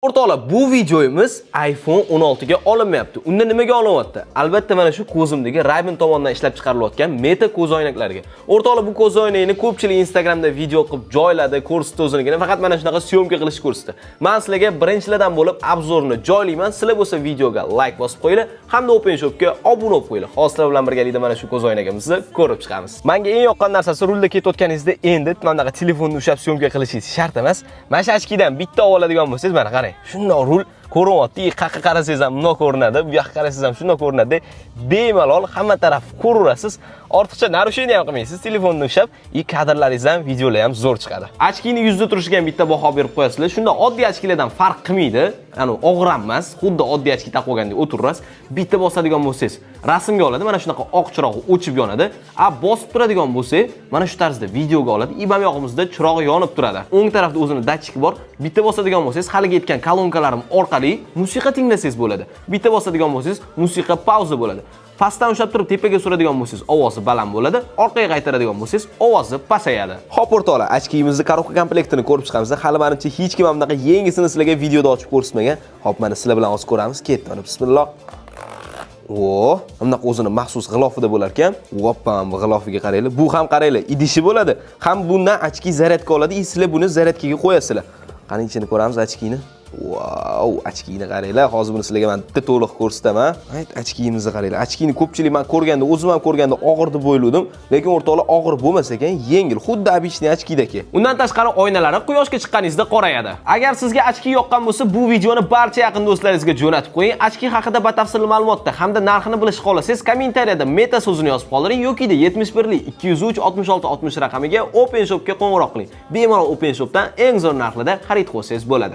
O'rtoqlar, bu videomiz iPhone 16 ga olinmayapti. Unda nimaga olinyapti? Albatta, mana shu ko'zimdagi Ray-Ban tomonidan ishlab chiqarilayotgan Meta ko'z oynaklariga. O'rtoqlar, bu ko'z oynakni ko'pchilik Instagramda video qilib joyladi, ko'rsatdi o'zinikini. Faqat mana shunaqa съёмка qilish ko'rsatdi. Men sizlarga birinchilardan bo'lib обзор ni joylayman. Sizlar bo'lsa videoga like bosib qo'yinglar hamda Open Shopga obuna bo'lib qo'yinglar. Hozir sizlar bilan birgalikda mana shu ko'z oynagimizni ko'rib chiqamiz. Menga eng yoqqan narsasi, rulda ketayotganingizda endi mana bunaqa telefonni ushlab съёмка qilishingiz shart emas. Mana shu очки dan bitta oladigan bo'lsangiz, mana qarang. Shundoq rul ko'rinyapti. Qayerqa qarasangiz ham bundoq ko'rinadi, bu yoqqa qarasangiz ham shundoq ko'rinadi. Bemalol hamma taraf ko'raverasiz. Ortiqcha нарушение ham qilmaysiz, telefonni ushlab, и kadrlaringiz ham, videolar ham zo'r chiqadi. Очки ni yuzda turishiga ham bitta baho berib qo'yasizlar. Shunda oddiy очки lardan farq qilmaydi. Ya'ni og'ir ham emas, xuddi oddiy очки taqib olgandek o'tiraverasiz. Bitta bosadigan bo'lsangiz, rasmga oladi, mana shunaqa oq chirog'i o'chib yonadi. A bosib turadigan bo'lsak, mana shu tarzda videoga oladi. И bu yog'imizda chirog'i yonib turadi. O'ng tarafda o'zini datchiki bor. Bitta bosadigan bo'lsangiz, haligi aytgan kolonkalarim orqali musiqa tinglasangiz bo'ladi. Bitta bosadigan bo'lsangiz, musiqa pauza bo'ladi. Pastdan ushlab turib tepaga suradigan bo'lsangiz, ovozi baland bo'ladi. Orqaga qaytaradigan bo'lsangiz, ovozi pasayadi. Xo'p, o'rtoqlar, очки mizni коробка komplektini ko'rib chiqamiz. Hali menimcha hech kim ham bunaqa yangisini sizlarga videoda ochib ko'rsatmagan. Xo'p, mana sizlar bilan hozir ko'ramiz. Ketdi. Mana, bismillah. O, bunaqa o'zini maxsus g'ilofida bo'lar ekan. Voppa, bu g'ilofiga qaranglar. Bu ham, qaranglar, idishi bo'ladi. Ham bundan очки zaryadka oladi, и sizlar buni zaryadkaga qo'yasizlar. Qani, ichini ko'ramiz очки ni. Vau, очки ni qaranglar. Hozir buni sizlarga men bitta to'liq ko'rsataman. Ayt, очки mizni qaranglar. Очки ni ko'pchilik men ko'rganda, o'zim ham ko'rganda og'ir deb o'yladim, lekin, o'rtoqlar, og'ir bo'lmas ekan, yengil, xuddi обычный очки daki. Undan tashqari, oynalari quyoshga chiqqaningizda qorayadi. Agar sizga очки yoqqan bo'lsa, bu videoni barcha yaqin do'stlaringizga jo'natib qo'ying. Очки haqida batafsil ma'lumotda hamda narxini bilishni xohlasangiz, kommentariyada "Meta" so'zini yozib qoldiring yoki 71 203 66 60 raqamiga Open Shopga qo'ng'iroq qiling. Bemalol Open Shopdan eng zo'r narxlarda xarid qilsangiz bo'ladi.